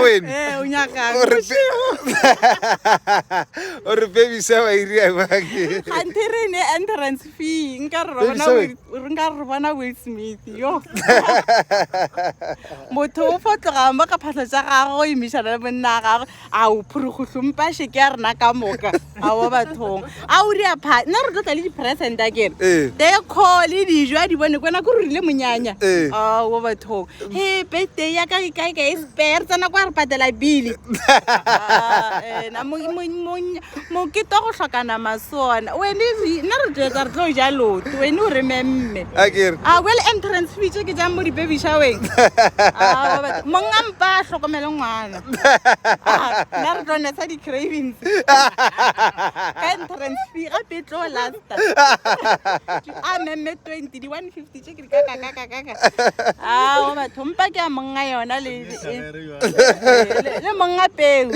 wene Eh, o nyakang O re pe- o re baby shower e ria bang ganthe re ne entrance fee nka re Baby bona shower? Will- nka re bona will smith yo motho o fo tloga mo ka phahlo tša gagwe go imišana le monna wa gagwe ao phurugohlompaše ke ya rena ka moka ao bathong a o ria pha nna re tlo tla le di-present a kere Ee. deco le dijo a di bone kwena ko rile monyanya Ee. ao bathong he birthday ya ka kae kae spare tsena kwa re patela bile na mokete wa go hloka nama sona wene nna re tlo etsa re tlo ja loto wene o re memme a kere a well entrance fee tše ke jang mo di-baby showeng monga mpa a hlokomele ngwana nna re tlo nesa di-cravings ka entrance fee gape e tlo lasta a memme 20 di-150 tše ke di kakakakakaka ao batho mpa ke a monga yona le monga peu.